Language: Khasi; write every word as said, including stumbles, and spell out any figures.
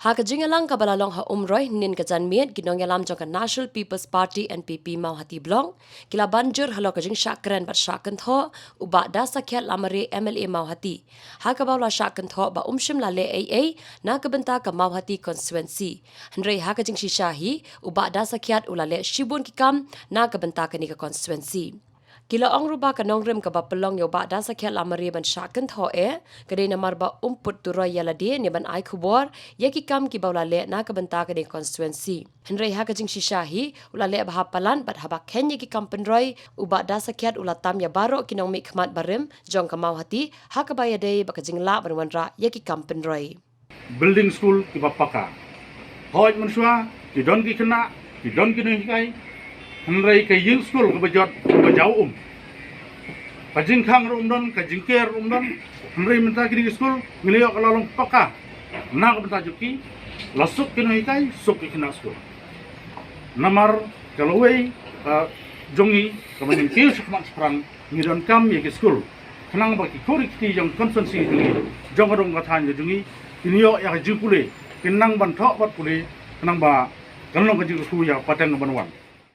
Ha ka jingïalang kaba la long ha Umroi hynnin ka janmiet, ki nongïalam jong ka National People's Party, N P P, Mawhati Block ki la ban jur halor ka jingshah kren bad shah kynthoh u Bah Dasakhiat Lamare, M L A Mawhati, ha kaba u la shah kynthoh ba um shym la leh ei ei na ka bynta ka Mawhati constituency. Hynrei ha ka jingshisha hi, u Bah Dasakhiat u la leh shibun ki kam na ka bynta kane ka constituency. Ki la ong ruh ba ka nongrim kaba pynlong ïa u Bah Dasakhiat Lamare ban shah kynthoh eh ka dei namar ba um put turoi ïa lade ne ban ai khubor ïa ki kam kiba u la leh na ka bynta kane ka constituency. Hynrei ha ka jingshisha hi, u la leh bha palat bad haba kheiñ ïa ki kam pynroi, u Bah Dasakhiat u la tam ïa baroh ki nongmihkhmat barim jong ka Mawhati ha kaba ïadei bad ka jinglah ban wanrah ïa ki kam pynroi. Building school kiba paka. Hooid, mynshuwa ki don ki khynnah, ki don ki nonghikai, hynrei ka ïing skul kaba jot kaba jaw um. Ka jingkhang ruh um don, ka jingker ruh um don. Hynrei mynta kine ki skul ngi la ïoh ka la long paka na ka bynta jong ki, la suk ki nonghikai, suk ki khynnah skul. Namar ka lawei ka jong ngi kaba ngin kiew shakhmat shaphrang, ngi donkam ïa ki skul khnang ba ki khuri kti jong constituency jong ngi, jong ka dong ka thaiñ ka jong ngi, kin ïoh ïa ka jingpule, kin nang ban thoh bad pule, khnang ba kan long ka jingkyrkhu ïa ka pateng kaban wan.